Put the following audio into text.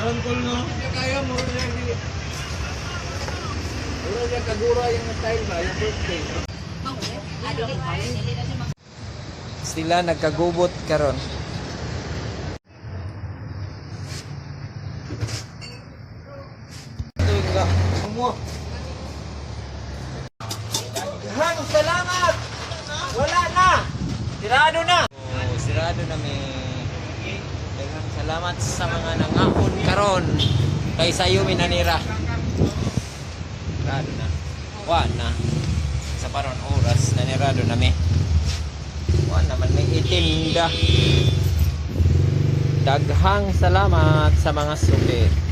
Meron ko, no? Kaya mo siya. Mura siya kagura yung style ba, yung birthday. Sila nagkagubot karon. Daghang salamat! Wala na! Sirado na! Oh, sirado na mi. Daghang salamat sa mga nangakon karon kay sayo minanira. Sirado na. Wa na. Sa paron oras nanirado na mi. Wa naman may itinda. Daghang salamat sa mga suki.